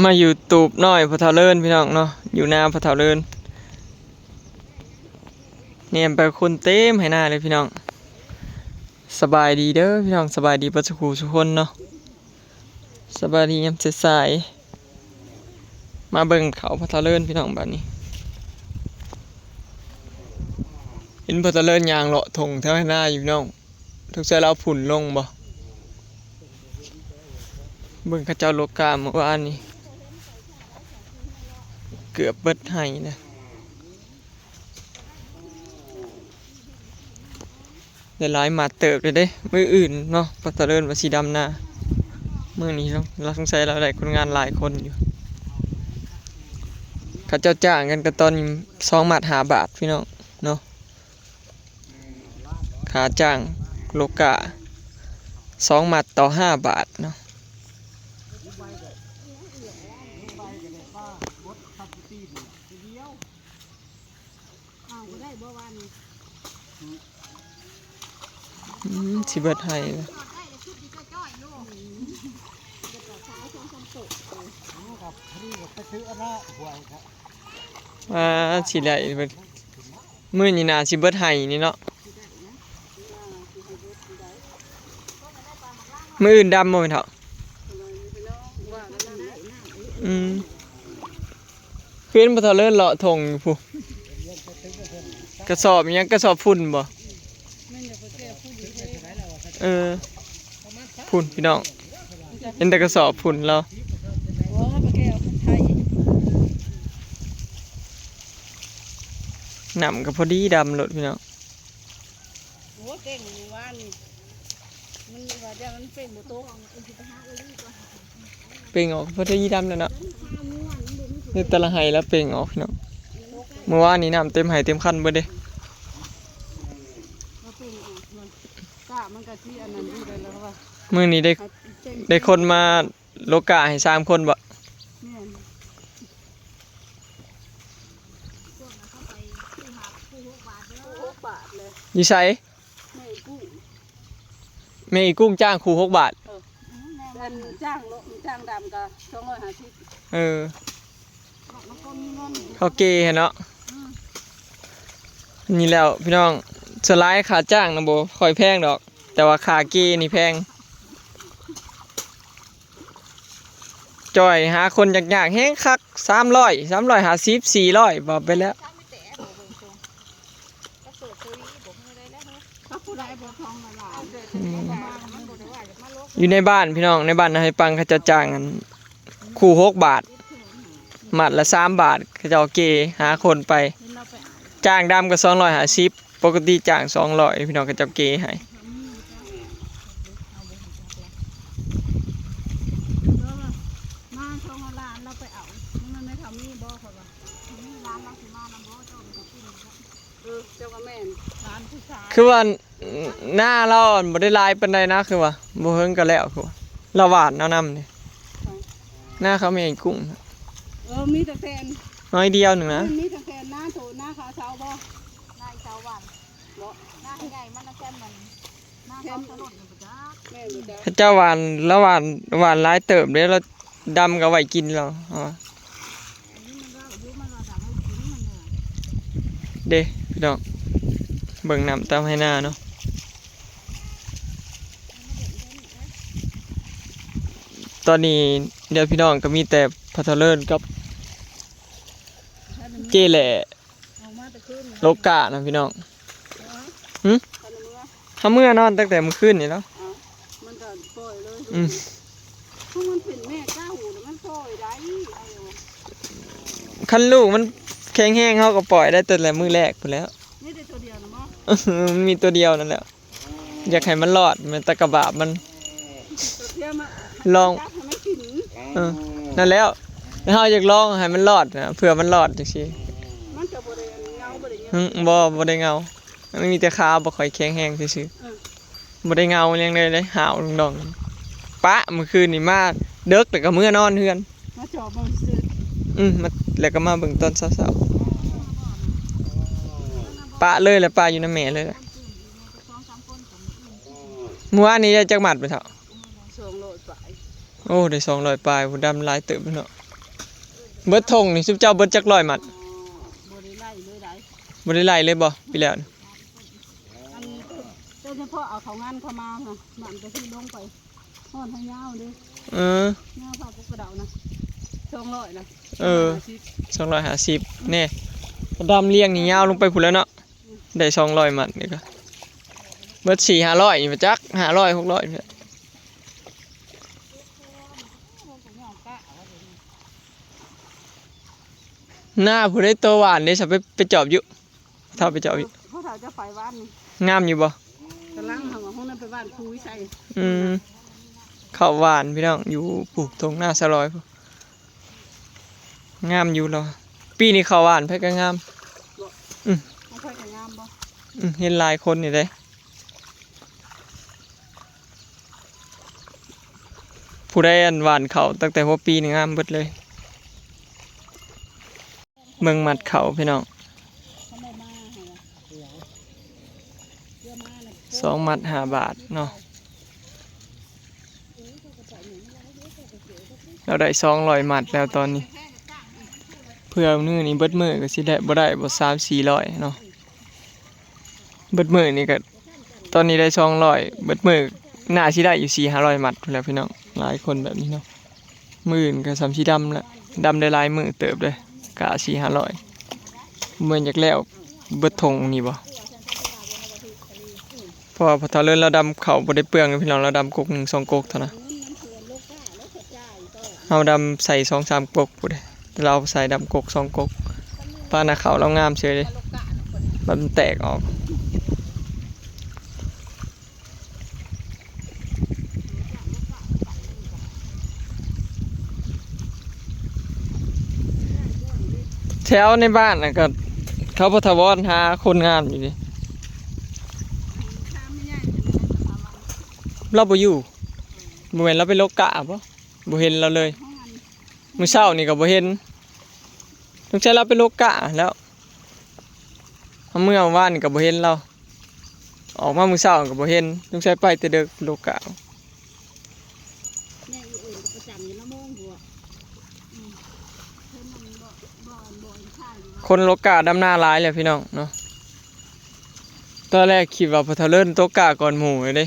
ມາຢູ່ຕູບນ້ອຍພໍ່ເຖົ້າເລີນພີ່ນ້ອງເນາະ ຢູ່ນາພໍ່ເຖົ້າເລີນ ແນມໄປຄົນເຕັມໄຮ່ນາເລີຍພີ່ນ້ອງ. ສະບາຍດີເດີພີ່ນ້ອງ ສະບາຍດີເບິດສູ່ຄູ່ສູ່ຄົນເນາະ ສະບາຍດີຍາມສາຍໆ. ມາເບິ່ງເຂົ້າພໍ່ເຖົ້າເລີນພີ່ນ້ອງ ບາດນີ້ເຫັນພໍ່ເຖົ້າເລີນຍ່າງເລາະທົ່ງແຖວໄຮ່ນາຢູ່ພີ່ນ້ອງ. ສົງໄສລາວເອົາຝຸ່ນລົງບໍ່? ເບິ່ງເຂົາເຈົ້າໂລກາມື້ວານນີ້ ເກືອບເບິດໄຮ່ນະ ໄດ້ຫຼາຍມັດເຕີບເລີຍເດ້. ມື້ອື່ນເນາະ ພໍ່ເຖົ້າເລີນວ່າຊິດຳນາ ມື້ນີ້ລາວ ສົງໄສລາວໄດ້ຄົນງານຫຼາຍຄົນຢູ່. ເຂົາເຈົ້າຈ້າງກັນກໍຕອນນີ້ ສອງມັດຫ້າບາດພີ່ນ້ອງເນາະ. ຄ່າຈ້າງໂລກາ ສອງມັດຕໍ່ຫ້າບາດເນາະ. ອືມ ຊິເບິດໄຮ່ແລ້ວ ອ່າ ຊິໄດ້ເບິດ. ມື້ນີ້ໜ້າຊິເບິດໄຮ່ນີ້ເນາະ ມື້ອື່ນດຳບໍ່ແມ່ນເຖົ້າ? ອືມ ຄືເຫັນພໍ່ເຖົ້າເລີນເລາະທົ່ງຢູ່ພຸ້ນ ກະສອບຫຍັງ ກະສອບຝຸ່ນບໍ່? ເອີ ພຸ້ນພີ່ນ້ອງ ເຫັນແຕ່ກະສອບຝຸ່ນລາວ. ນ້ຳກໍພໍດີດຳໂລດພີ່ນ້ອງ. ໂອ້ ເກັ່ງມື້ວານນີ້ ມັນວ່າຢ້ານມັນເປັ່ງບໍ່ຕົກ ເປັ່ງອອກພໍດີດຳແລ້ວເນາະ. ໃນແຕ່ລະໄຮ່ລະເປັ່ງອອກພີ່ນ້ອງ. ມື້ວານນີ້ນ້ຳເຕັມໄຮ່ເຕັມຄັນເບິດເດ້. ມື້ນີ້ໄດ້ ໄດ້ຄົນມາໂລກາໃຫ້ສາມຄົນບໍ? ແມ່ນ. ຢູ່ໃສ? ແມ່ອີກຸ້ງ ແມ່ອີກຸ້ງຈ້າງຄູ່ຫົກບາດ. ເອີ ອັນຈ້າງໂລ ຈ້າງດຳກໍສອງຮ້ອຍຫ້າສິບ. ເອີ ເຂົາເກຫັ້ນເນາະ. ອືມ ນີ້ແຫຼະພີ່ນ້ອງ ສ່ວນຫຼາຍຄ່າຈ້າງນະບໍ່ຄ່ອຍແພງດອກ ແຕ່ວ່າຄ່າເກນີ້ແພງ. ຈ່ອຍຫາຄົນຍາກໆແຮງຄັກ ສາມຮ້ອຍ ສາມຮ້ອຍຫ້າສິບ ສີ່ຮ້ອຍ ບອກໄປແລ້ວ. ອືມ ຢູ່ໃນບ້ານພີ່ນ້ອງ ໃນບ້ານນາໄຮປັງ ເຂົາເຈົ້າຈ້າງອັນຄູ່ຫົກບາດ ມັດລະສາມບາດ ເຂົາເຈົ້າເກຫາຄົນໄປ. ຈ້າງດຳກໍສອງຮ້ອຍຫ້າສິບ ປົກກະຕິຈ້າງສອງຮ້ອຍ ພີ່ນ້ອງ ເຂົາເຈົ້າເກໃຫ້. ມາສອງລ້ານລາວໄປເອົາ ມັນແມ່ນເຂົາມີບໍ່ ເຂົາວ່າມີ ຫຼານລາວຊິມານຳບໍ່ ເຈົ້າໄປກິນ. ເອີ ເຈົ້າກໍແມ່ນ ຫຼານຜູ້ຊາຍ ຄືວ່າ ນາລາວອັນບໍ່ໄດ້ຫຼາຍປານໃດນະ ຄືວ່າບໍ່ເຫິງກໍແລ້ວ ຄືວ່າລາວຫວ່ານເອົານຳນີ້. ນາເຂົາແມ່ນກຸ້ງ ເອີ ມີແຕ່ແຜ່ນ ໜ້ອຍດຽວໜຶ່ງນະ ມີແຕ່ແຜ່ນນາໂຕ ນາຂາວເຊົາບໍ່? ນາເຊົາຫວ່ານບໍ່? ນາໃຫຍ່ມັນນະແຄມມັນ ນາເຂົາສະຫຼົດຢູ່ບໍ່ຈັກ ແມ່ນບໍ່ຈັກ ເຂົາເຈົ້າຫວ່ານ ລາວຫວ່ານ ຫວ່ານຫຼາຍເຕີບເດ້ ລາວດຳກໍໄວ້ກິນລາວ ເອົາວ່າ. ເດ້ພີ່ນ້ອງ ເບິ່ງນ້ຳຕາມໄຮ່ນາເນາະ. ຕອນນີ້ເດີພີ່ນ້ອງ ກໍມີແຕ່ພໍ່ເຖົ້າເລີນກັບເຈ້ແຫຼ້ ອອກມາແຕ່ຄືນ ໂລການະພີ່ນ້ອງ. ຫຶ ເຮົາເມືອນອນຕັ້ງແຕ່ມື້ຄືນນີ້ແລ້ວ. ເອົ້າ ມັນກໍປ່ອຍເລີຍ. ອືມ ມັນເປັນແມ່ເກົ້າແລ້ວມັນປ່ອຍໄດ້. ຄັນລູກມັນແຂງແຮງ ເຮົາກໍປ່ອຍໄດ້ຕັ້ງແຕ່ມື້ແລກພຸ້ນແລ້ວ. ມີແຕ່ຕົວດຽວນະບໍ່? ມັນມີຕົວດຽວນັ້ນແຫຼະ. ຢາກໃຫ້ມັນລອດ ແມ່ນຕາກະບາບມັນ ລອງ ເອີ ນັ້ນແຫຼະ ແລ້ວເຮົາຢາກລອງໃຫ້ມັນລອດນະ ເພື່ອມັນລອດຈັ່ງຊີ້. ມັນກໍບໍ່ໄດ້ເຫງົາ ບໍ່ໄດ້ຫຍັງ. ຫຶ ບໍ່ ບໍ່ໄດ້ເຫງົາ ມັນມີແຕ່ຂາບໍ່ຄ່ອຍແຂງແຮງຊື່ໆ. ເອີ ບໍ່ໄດ້ເຫງົາຫຍັງເລີຍເດ້ ຫາວດົງໆ. ປະ ມື້ຄືນນີ້ມາເດິກ ແລ້ວກໍເມືອນອນເຮືອນ. ມາຈອບເບິ່ງຊື່. ອືມ ມາ ແລ້ວກໍມາເບິ່ງຕອນເຊົ້າໆ ປະເລີຍ ແລ້ວປະຢູ່ນຳແມ່ເລີຍ. ມື້ວານນີ້ໄດ້ຈັກມັດແມ່ເຖົ້າ? ສອງຮ້ອຍປາຍ. ໂອ້ ໄດ້ສອງຮ້ອຍປາຍ ຜູ້ດຳຫຼາຍເຕີບເນາະ. ເບິດທົ່ງນີ້ ຊຸມເຈົ້າເບິດຈັກຮ້ອຍມັດ? ບໍ່ໄດ້ໄລ່ເລີຍໃດ. ບໍ່ໄດ້ໄລ່ເລີຍບໍ່ ປີແລ້ວນີ້? ອັນ ໂດຍສະເພາະເອົາເຂົ້າງານເຂົ້າມານະ ມັນກໍຄືລົງໄປຮອດໃຫ້ຍາວເດ້. ເອີ ຍາວເທົ່າກົກກະເດົານະ ສອງຮ້ອຍນະ. ເອີ ສອງຮ້ອຍຫ້າສິບ ສອງຮ້ອຍຫ້າສິບແນ່. ດຳລຽງນີ້ຍາວລົງໄປພຸ້ນແລ້ວເນາະ. ໄດ້ສອງຮ້ອຍມັດນີ້ກໍເບິດສີ່ຫ້າຮ້ອຍນີ້ ບໍ່ຈັກຫ້າຮ້ອຍຫົກຮ້ອຍນີ້ແຫຼະ. ນາຜູ້ໃດໂຕຫວານເດ້ ສະ ໄປ ໄປຈອບຢູ່ ເຖົ້າໄປຈອບຢູ່. ເອີ ພໍ່ເຖົ້າຈະໄປຫວ່ານນີ້ ງາມຢູ່ບໍ່? ກຳລັງຫາວ່າຫ້ອງນັ້ນໄປຫວ່ານຄຸຍໃສ່. ອືມ ເຂົ້າຫວານພີ່ນ້ອງ ຢູ່ປູກທົ່ງນາສາວລອຍພຸ້ນ. ງາມຢູ່ລາວ ປີນີ້ເຂົ້າຫວານໃຜກໍງາມ. ບໍ່ ອືມ ຂອງໃຜກໍງາມບໍ່? ອືມ ເຫັນຫຼາຍຄົນນີ້ເດ້ ຜູ້ໃດອັນຫວ່ານເຂົ້າຕັ້ງແຕ່ຫົວປີນີ້ງາມເບິດເລີຍ. ເບິ່ງມັດເຂົ້າພີ່ນ້ອງ ສອງມັດຫ້າບາດເນາະ. ລາວໄດ້ສອງຮ້ອຍມັດແລ້ວຕອນນີ້ ເພື່ອມື້ນີ້ເບິດມື້ກໍຊິໄດ້ ບໍ່ໄດ້ບໍ່ສາມສີ່ຮ້ອຍເນາະ. ເບິດມື້ນີ້ກໍ ຕອນນີ້ໄດ້ສອງຮ້ອຍ ເບິດມື້ໜ້າຊິໄດ້ຢູ່ສີ່ຫ້າຮ້ອຍມັດພຸ້ນແຫຼະພີ່ນ້ອງ. ຫຼາຍຄົນແບບນີ້ເນາະ ມື້ອື່ນກໍສ່ຳຊິດຳລະ ດຳໄດ້ຫຼາຍມື້ເຕີບເດ້ ກະສີ່ຫ້າຮ້ອຍ ບໍ່ແມ່ນຢາກແລ້ວເບິດທົ່ງນີ້ບໍ່? ເພາະວ່າພໍ່ເຖົ້າເລີນລາວດຳເຂົ້າບໍ່ໄດ້ເປືອງເດ້ພີ່ນ້ອງ ລາວດຳກົກໜຶ່ງສອງກົກເທົ່ານັ້ນ. ເຮົາດຳໃສ່ສອງສາມກົກພຸ້ນເດ້ ແຕ່ລາວໃສ່ດຳກົກສອງກົກ. ປານນາເຂົ້າລາວງາມເສີຍເດ້ ມັນແຕກອອກ. ແຖວໃນບ້ານນະກໍ ເຂົາບໍ່ຖາວອນຫາຄົນງານຢູ່ເດ້. ລາວບໍ່ຢູ່ ບໍ່ແມ່ນລາວໄປໂລກະບໍ່? ບໍ່ເຫັນລາວເລີຍ. ມື້ເຊົ້ານີ້ກໍບໍ່ເຫັນ ສົງໄສລາວໄປໂລກະແລ້ວ. ເຮົາເມືອວານນີ້ກໍບໍ່ເຫັນລາວ ອອກມາມື້ເຊົ້າກໍບໍ່ເຫັນ ສົງໄສໄປແຕ່ເດິກໂລກະ. ແມ່ອີເອີນກໍປະຈຳຢູ່ນະໂມງພຸ້ນ. ອືມ ເພິ່ນນັ້ນບໍ່ ບໍ່ ບໍ່ເຫັນຂາຍຢູ່. ຄົນໂລກະດຳນາຫຼາຍແລ້ວພີ່ນ້ອງເນາະ. ຕອນແລກຄິດວ່າພໍ່ເຖົ້າເລີນໂລກະກ່ອນໝູ່ເດ້.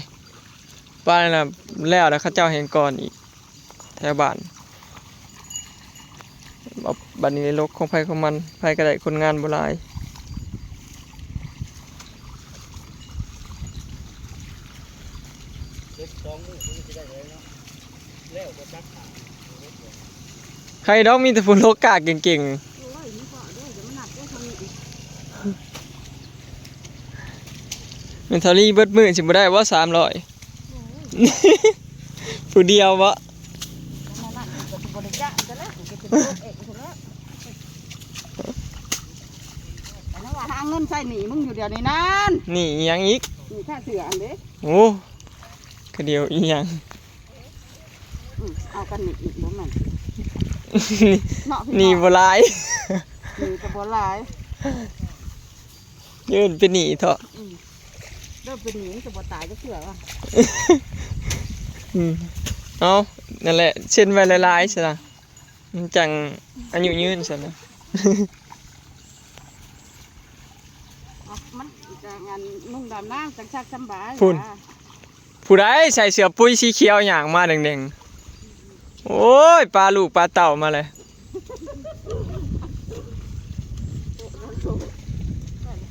ປານນັ້ນນະ ແລ້ວລະເຂົາເຈົ້າແຮ່ງກ່ອນອີກ ແຖວບ້ານ. ບັດນີ້ລົກຂອງໃຜຂອງມັນ ໃຜກໍໄດ້ ຄົນງານບໍ່ຫຼາຍ. ເຮັດສອງມື້ຄືຊິໄດ້ແລ້ວເນາະ ແລ້ວບໍ່ຈັກຫາ. ໃຜດອກ ມີແຕ່ຜູ້ໂລກະເກັ່ງໆ. ໂອ້ຍ ມີເພາະເດີ ຈະມານັບເດີເທົ່ານີ້ອີກ. ແມ່ນເທົ່ານີ້ເບິດມື້ຊິບໍ່ໄດ້ບໍ່ສາມຮ້ອຍ? ໂອ້ຍ ຜູ້ດຽວບໍ່? ຈັ່ງນັ້ນກໍຊິບໍ່ໄດ້ຈ້າງຊະແລ້ວ ກໍຊິເປັນໂລກເອງຊະແລ້ວ. ແຕ່ວ່າຫາເງິນໃຊ້ໜີ້ມຶງຢູ່ດຽວນີ້ນັ້ນ. ໜີ້ອີ່ຫຍັງອີກ? ໜີ້ຄ່າເສື້ອຫັ້ນເດ້. ໂອ້ ກະດຽວອີ່ຫຍັງ? ອືມ ເອົາກັນໜີ້ອີກບໍ່ແມ່ນ ເນາະ ໜີ້ບໍ່ຫຼາຍ ໜີ້ກໍບໍ່ຫຼາຍ ເອີ້ນເປັນໜີ້ເຖາະ. ອືມ ເລີ່ມເປັນໜີ້ມັນກໍບໍ່ຕາຍຈັກເທື່ອວ່າ. ອືມ ເອົາ ນັ້ນແຫຼະ ເຊັນໄວ້ຫຼາຍໆຊະນະ ມັນຈັ່ງອາຍຸຍືນຊັ້ນນະ. ເອົາ ມັນຈັ່ງອັນນຸ່ງດຳນາງຈັ່ງຊັກສຳບາຍ. ພຸ້ນ ວ່າ ຜູ້ໃດໃສ່ເສື້ອປຸຍສີຂຽວຍ່າງມາແດງໆ? ໂອ້ຍ ປາລູກປາເຕົ້າມາເລີຍ.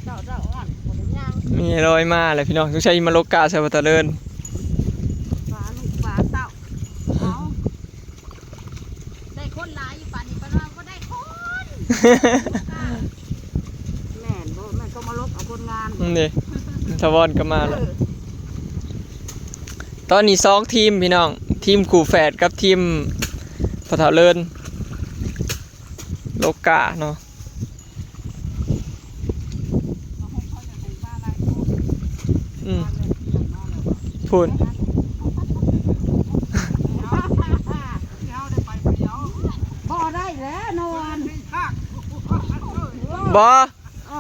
ເຈົ້າ ເຈົ້າ ອັນ ບໍ່ໄດ້ຍ່າງ ມີລອຍມາແລ້ວພີ່ນ້ອງ ສົງໄສມາໂລກະໃສ່ບໍ່ຕະເລີນ. ປາລູກປາເຕົ້າ ເອົາ ໄດ້ຄົນຫຼາຍຢູ່ປານນີ້ ປານວ່າບໍ່ໄດ້ຄົນ. ແມ່ນບໍ່? ແມ່ນເຂົາມາລົກເອົາຄົນງານບໍ່? ນີ້ ຖາວອນກໍມາແລ້ວ. ເອີ ຕອນນີ້ສອງທີມພີ່ນ້ອງ ທີມຄູ່ແຝດກັບທີມພໍ່ເຖົ້າເລີນ ໂລກະເນາະ. ອືມ ພຸ້ນ ບໍ່ໄດ້ແລ້ວນອນ ບໍ່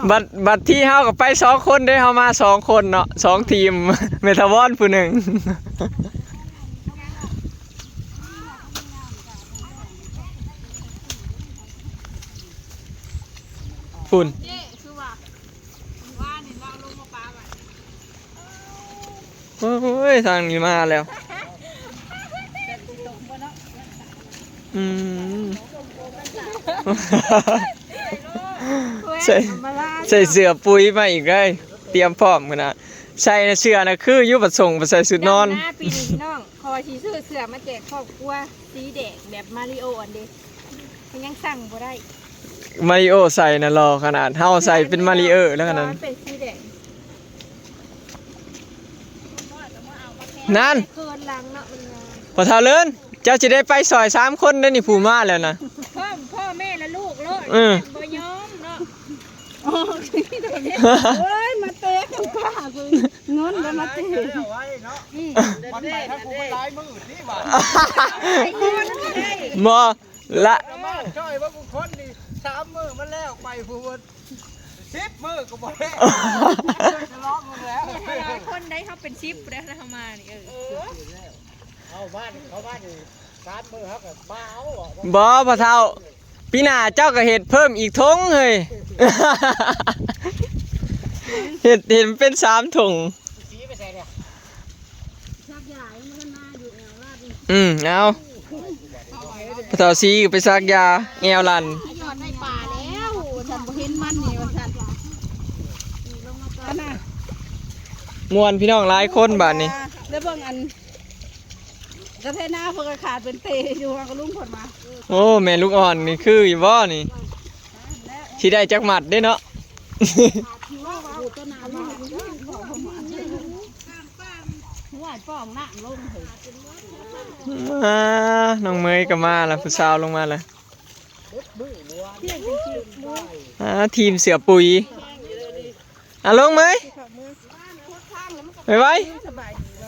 ບັດ ບັດທີເຮົາກໍໄປສອງຄົນເດ້ ເຮົາມາສອງຄົນເນາະ ສອງທີມ ແມ່ຖາວອນຜູ້ໜຶ່ງ. ພຸ້ນ ເຈ້ ຄືວ່າ ວ່ານີ້ລາວລົງມາປາໄວ້ ໂອ້ຍ ທາງນີ້ມາແລ້ວ ອືມ ໃສ່ ໃສ່ເສື້ອປຸຍມາອີກເລີຍ ຕຽມພ້ອມຂະໜາດ ໃສ່ນະ ເສື້ອນະຄືຢູ່ ບັດສົ່ງໄປໃສ່ຊຸດນອນ ດຳນາປີນີ້ພີ່ນ້ອງ ຂໍຊິຊື້ເສື້ອມາແຈກຄອບຄົວ ສີແດງແບບມາຣິໂອອັນເດ ມັນຍັງສັ່ງບໍ່ໄດ້ ມາຣິໂອໃສ່ນະ ຫຼໍ່ຂະໜາດ ເຮົາໃສ່ເປັນມາຣິໂອແລ້ວຂະໜາດ ເປັນສີແດງ ນັ້ນ ເຂີນຫຼັງເນາະ ມັນງາມ ພໍ່ເຖົ້າເລີນ ເຈົ້າຊິໄດ້ໄປຊ່ອຍສາມຄົນເດ້ນີ້ ຜູ້ມາແລ້ວນະ ພ້ອມພໍ່ແມ່ແລະລູກໂລດ ເອີ ບໍ່ຍອມເນາະ ໂອ້ຍ ມາເຕະກັນກະຫາເບິ່ງເງິນແລ້ວມາເຕະ ອືມ ມັນໄປທັງຜູ້ມັນຫຼາຍມື້ນີ້ຫວ່າ ບໍ່ລະ ຊາວບ້ານຈ້ອຍວ່າກູຄົນນີ້ ສາມມື້ມັນແລ້ວ ໄປຜູ້ເບິດ ສິບມື້ກໍບໍ່ແລ້ວ ຈະລອງເບິ່ງແລ້ວ ຫຼາຍຄົນໄດ໋ ເຮົາເປັນສິບແລ້ວ ເຮົາມານີ້ ເອີ ເອີ ເຂົ້າບ້ານ ເຂົ້າບ້ານນີ້ ສາມມື້ເຮົາກໍມາເອົາ ບໍ່ ພໍ່ເຖົ້າ ປີໜ້າເຈົ້າກໍເຮັດເພີ່ມອີກຖົງເຮີ້ຍ ເຮັດ ເຮັດເປັນສາມຖົງ ສີໄປໃສເດ? ອືມ ເອົາ ພໍ່ເຖົ້າສີໄປສັກຢາແອວລັນ ຍອດໃນປ່າແລ້ວ ສັນບໍ່ເຫັນມັນນີ້ວ່າຊັ້ນ ອັນນ່າ ມ່ວນພີ່ນ້ອງຫຼາຍຄົນບາດນີ້ ແລ້ວເບິ່ງອັນ ກະເທນາເພິ່ນກໍຂາດເປັນເຕຢູ່ ວ່າກໍລຸງເພິ່ນວ່າ ໂອ້ ແມ່ລູກອ່ອນນີ້ຄືຢູ່ບໍ່ນີ້ ຊິໄດ້ຈັກໝັດເດ້ເນາະ ຫ້ວຍ ປ່ອງນ້ຳລົງເຮີ້ຍ ອ່າ ນ້ອງເມຍກໍມາລະ ຜູ້ສາວລົງມາລະ ອ່າ ທີມເສື້ອປຸຍ ອ່າ ລົງເມຍ ໄວ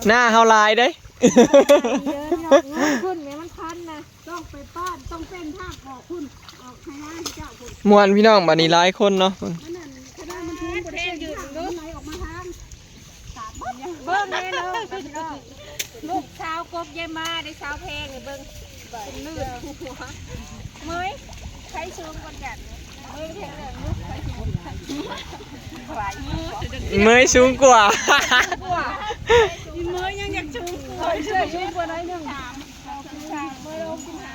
ໆ ໜ້າເຮົາຫຼາຍເດ້ ເດີນອອກເງິນຂຶ້ນແມ່ ມັນຄັນນະ ຕ້ອງໄປປ້ອນ ຕ້ອງເປັນທາງອອກພຸ້ນ ອອກໄຮ່ນາເຈົ້າພຸ້ນ ມ່ວນພີ່ນ້ອງ ບາດນີ້ຫຼາຍຄົນເນາະ ມັນນັ້ນ ຂະໜາດມັນທຸ່ມບໍ່ໄດ້ເປັນທາງ ມັນໄຫຼອອກມາທາງ ເບິ່ງແນ່ເດີພີ່ນ້ອງ ລູກສາວກົກເຢຍມາໄດ້ ສາວແພງນີ້ເບິ່ງ ເປັນລື່ນຫົວ ເມຍ ໃຜສູງກວ່າກັນ ເມຍແພງເລື່ອງລູກ ໃຜສູງກວ່າກັນ ເມຍສູງກວ່າ ອີເມຍຍັງຢາກສູງກວ່າ ເມຍສູງກວ່າໜ້ອຍໜຶ່ງ ເມຍລົງຂຶ້ນຫາ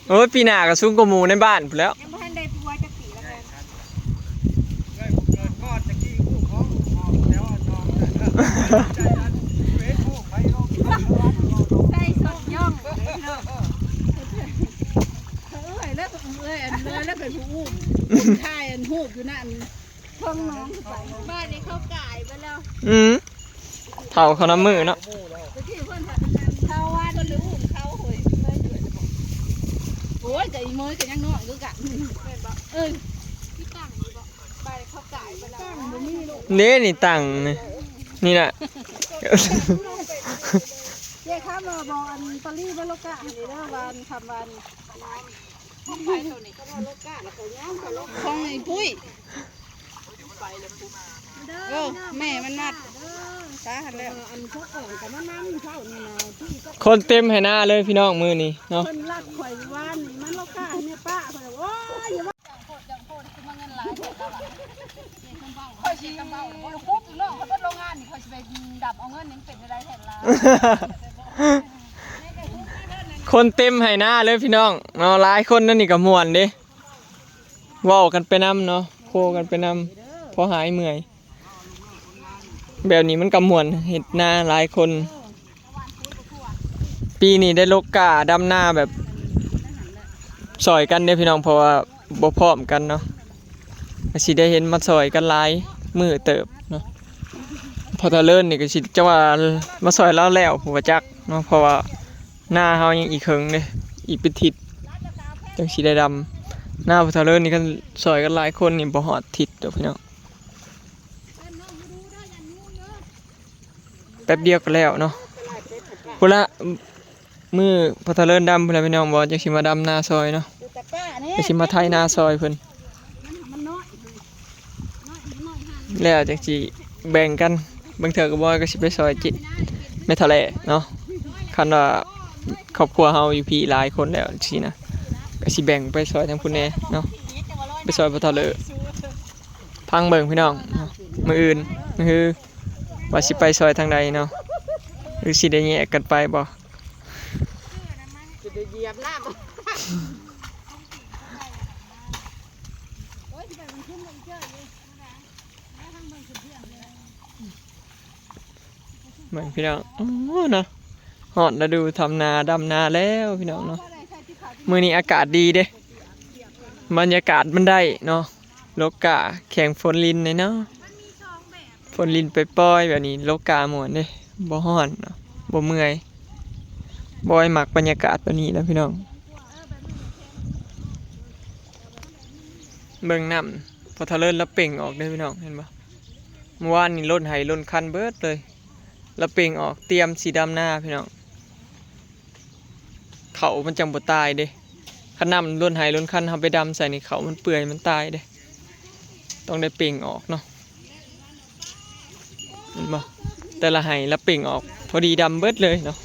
ໂອ້ຍ ປີໜ້າກໍສູງກວ່າໝູ່ໃນບ້ານພຸ້ນແລ້ວ ຍັງບໍ່ທັນໄດ້ຜົວຈັກປີແລ້ວ ເກີດກ່ອນຕະກີ້ ຜູ້ຂອງ ຂອງແຖວໜອງ ໃສ່ສົດຍ່ອງ ເອີຍ ແລ້ວເອີຍ ອັນເລີຍ ແລ້ວເປັນຜູ້ອຸ້ມ ຖ່າຍອັນຮູບຢູ່ນັ້ນ ເທິງໜອງ ບ້ານນີ້ເຂົາກາຍໄປແລ້ວ ອືມ ເຖົ້າເຂົານຳມື້ເນາະ ຕະກີ້ເພິ່ນ ເຂົາວ່າເພິ່ນໄດ້ອຸ້ມເຂົາ ໂອ້ຍ ໂອ້ຍ ກະອີເມຍກະຍັງນ້ອຍຄືກັນ ແມ່ນບໍ່ ເອີ ມີຕັງຢູ່ບໍ່ ບ້ານເຂົາກາຍໄປແລ້ວ ເດ້ນີ້ຕັງນີ້ ນີ້ນະ ເຈົ້າຄຳວ່າບໍ່ ອັນຕາລີໄປໂລກະນີ້ເດີ ວ່າອັນຄຳວ່ານີ້ ຂອງໃຜໂຕນີ້ ຂອງໄອ້ປຸ້ຍ ເອີ ແມ່ມັນມັດຕາຫັ້ນແລ້ວ ອັນພວກເອີກະມານຳເຈົ້ານີ້ນະ ຄົນເຕັມໄຮ່ນາເລີຍພີ່ນ້ອງມື້ນີ້ເນາະ ເພິ່ນລັດຂ້ອຍວານນີ້ ມັນລາວກ້າໃຫ້ແມ່ປ້າ ຂ້ອຍ ໂອ້ຍ ຢ່າວ່າ ຈັ່ງໂພດ ຈັ່ງໂພດ ຄືມາເງິນຫຼາຍແທ້ລະວ່າ ຂ້ອຍຊິ ຂ້ອຍຊິບໍ່ລົງງານນີ້ ຂ້ອຍຊິໄປດຳເອົາເງິນນີ້ ມັນເປັນແນວໃດແທ້ລະ ຄົນເຕັມໄຮ່ນາເລີຍພີ່ນ້ອງເນາະ ຫຼາຍຄົນນັ້ນນີ້ກະມ່ວນເດ້ ເວົ້າກັນໄປນຳເນາະ ໂຄກັນໄປນຳ ພໍຫາຍເມື່ອຍ ແບບນີ້ມັນກະມ່ວນ ເຮັດນາຫຼາຍຄົນ ປີນີ້ໄດ້ລົກກ້າດຳນາແບບຊ່ອຍກັນເດ້ພີ່ນ້ອງ ເພາະວ່າບໍ່ພ້ອມກັນເນາະ ກະຊິໄດ້ເຫັນມາຊ່ອຍກັນຫຼາຍມື້ເຕີບເນາະ ພໍ່ເຖົ້າເລີນນີ້ກະຊິ ຈັ່ງວ່າມາຊ່ອຍລາວແລ້ວ ຜູ້ວ່າຈັກເນາະ ເພາະວ່າ ນາເຮົາຍັງອີກເຄິ່ງເດ້ ອີກເປັນທິດຈັ່ງຊິໄດ້ດຳ ນາພໍ່ເຖົ້າເລີນນີ້ ຄັນຊ່ອຍກັນຫຼາຍຄົນນີ້ບໍ່ຮອດທິດດອກພີ່ນ້ອງ ແປັບດຽວກໍແລ້ວເນາະ ພຸ້ນລະ ມື້ພໍ່ເຖົ້າເລີນດຳພຸ້ນລະພີ່ນ້ອງ ບໍ່ຈັ່ງຊິມາດຳນາຊ່ອຍເນາະ ຈັ່ງຊິມາໄຖນາຊ່ອຍເພິ່ນ ແລ້ວຈັ່ງຊິແບ່ງກັນ ບາງເທື່ອກໍບໍ່ ກໍຊິໄປຊ່ອຍຈິ ແມ່ເຖົ້າແຫຼະເນາະ ຄັນວ່າຄອບຄົວເຮົາຢູ່ພີ້ຫຼາຍຄົນແລ້ວຊີ້ນະ ກໍຊິແບ່ງໄປຊ່ອຍທາງພຸ້ນແດ່ເນາະ ໄປຊ່ອຍພໍ່ເຖົ້າເລີ ຟັງເບິ່ງພີ່ນ້ອງ ມື້ອື່ນ ມື້ຮື ວ່າຊິໄປຊ່ອຍທາງໃດເນາະ ຫຼືຊິໄດ້ແຍກກັນໄປບໍ່? ຈະໄດ້ຢຽບນ້ຳ ເບິ່ງພີ່ນ້ອງ ໂອ້ ເນາະ ຮອດລະດູທຳນາ ດຳນາແລ້ວພີ່ນ້ອງເນາະ. ມື້ນີ້ອາກາດດີເດ້ ບັນຍາກາດມັນໄດ້ເນາະ ລົກກ້າ ແຂ່ງຝົນລິນແດ່ເນາະ ຝົນລິນປອຍໆ ແບບນີ້ ລົກກ້າມ່ວນເດ້ ບໍ່ຮ້ອນເນາະ ບໍ່ເມື່ອຍ. ບອຍມັກບັນຍາກາດແບບນີ້ແຫຼະພີ່ນ້ອງ. ເບິ່ງນ້ຳ ພໍ່ເຖົ້າເລີນລາວເປັ່ງອອກເດ້ພີ່ນ້ອງ ເຫັນບໍ່? ເມື່ອວານນີ້ລົດໄຮ່ລົດຄັນເບິດເລີຍ ລາວເປັ່ງອອກ ຕຽມຊິດຳນາພີ່ນ້ອງ. ເຂົ້າມັນຈັ່ງບໍ່ຕາຍເດ້ ຄັນນ້ຳລົ້ນໄຮ່ລົ້ນຄັນ ເຮົາໄປດຳໃສ່ນີ້ ເຂົ້າມັນເປື່ອຍ ມັນຕາຍເດ້ ຕ້ອງໄດ້ເປັ່ງອອກເນາະ ເຫັນບໍ່? ແຕ່ລະໄຮ່ລະເປັ່ງອອກ ພໍດີດຳເບິດເລີຍເນາະ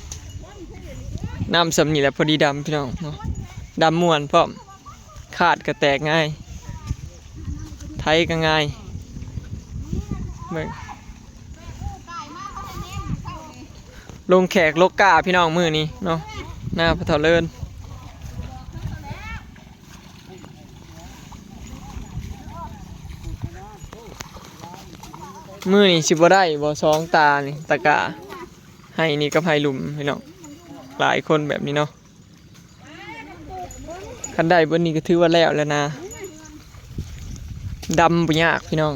ນ້ຳສ່ຳນີ້ແຫຼະ ພໍດີດຳພີ່ນ້ອງເນາະ ດຳມ່ວນພ້ອມ. ຄາດກໍແຕກງ່າຍ ໄຖກໍງ່າຍ ເບິ່ງ ລົງແຂກລົກກ້າພີ່ນ້ອງມື້ນີ້ເນາະ ໜ້າພໍ່ເຖົ້າເລີນ. ມື້ນີ້ຊິບໍ່ໄດ້ບໍ່ ສອງຕານີ້ ຕາກ້າ ໄຮ່ນີ້ກັບໄຮ່ລຸ່ມພີ່ນ້ອງ ຫຼາຍຄົນແບບນີ້ເນາະ. ຄັນໄດ້ເບິດນີ້ກໍຖືວ່າແລ້ວແລ້ວນາ ດຳບໍ່ຍາກພີ່ນ້ອງ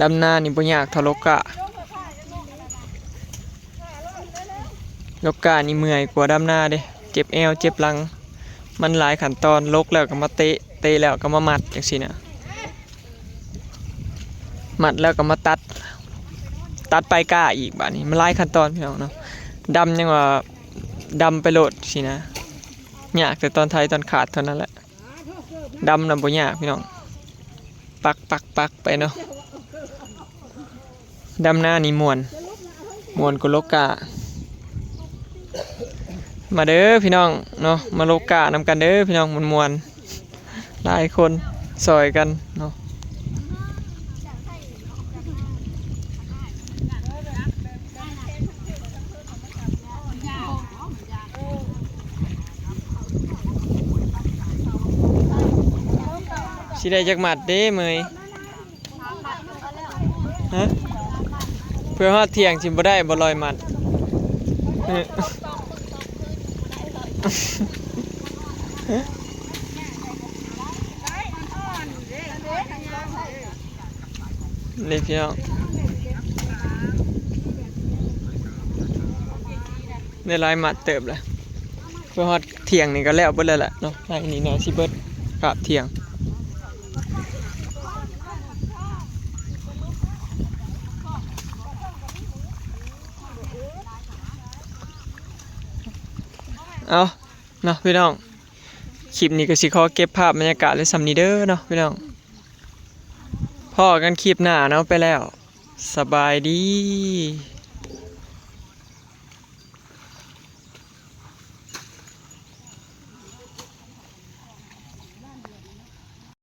ດຳນານີ້ບໍ່ຍາກເທົ່າລົກກ້າ ລົກກ້ານີ້ເມື່ອຍກວ່າດຳນາເດ້ ເຈັບແອວເຈັບຫຼັງ ມັນຫຼາຍຂັ້ນຕອນ ລົກແລ້ວກໍມາເຕະ ເຕະແລ້ວກໍມາມັດ ຈັ່ງຊີ້ນະ. ມັດແລ້ວກໍມາຕັດ ຕັດປາຍກ້າອີກ ບາດນີ້ມັນຫຼາຍຂັ້ນຕອນພີ່ນ້ອງເນາະ ດຳຍັງວ່າດຳໄປໂລດຊີ້ນະ ຍາກແຕ່ຕອນໄຖຕອນຄາດເທົ່ານັ້ນແຫຼະ ດຳນະບໍ່ຍາກພີ່ນ້ອງ ປັກໆໆໄປເນາະ. ດຳນານີ້ມ່ວນ ມ່ວນກວ່າລົກກ້າ ມາເດີພີ່ນ້ອງເນາະ ມາລົກກ້ານຳກັນເດີພີ່ນ້ອງ ມ່ວນໆ ຫຼາຍຄົນຊ່ອຍກັນເນາະ. ຊິໄດ້ຈັກມັດເດ້ເມຍ? ຮະ? ເພື່ອຮອດທ່ຽງຊິບໍ່ໄດ້ບໍ່ຮ້ອຍມັດ? ເອີ ນີ້ພີ່ນ້ອງ ໄດ້ຫຼາຍມັດເຕີບແຫຼະ ເພື່ອຮອດທ່ຽງນີ້ກໍແລ້ວເບິດແລ້ວແຫຼະເນາະ ໄຮ່ນີ້ໜ້າຊິເບິດຄາບທ່ຽງ. ເອົາເນາະພີ່ນ້ອງ ຄລິບນີ້ກໍຊິຂໍເກັບພາບບັນຍາກາດໄວ້ສ່ຳນີ້ເດີເນາະພີ່ນ້ອງ ພໍ້ກັນຄລິບໜ້າເນາະ ໄປແລ້ວ ສະບາຍດີ.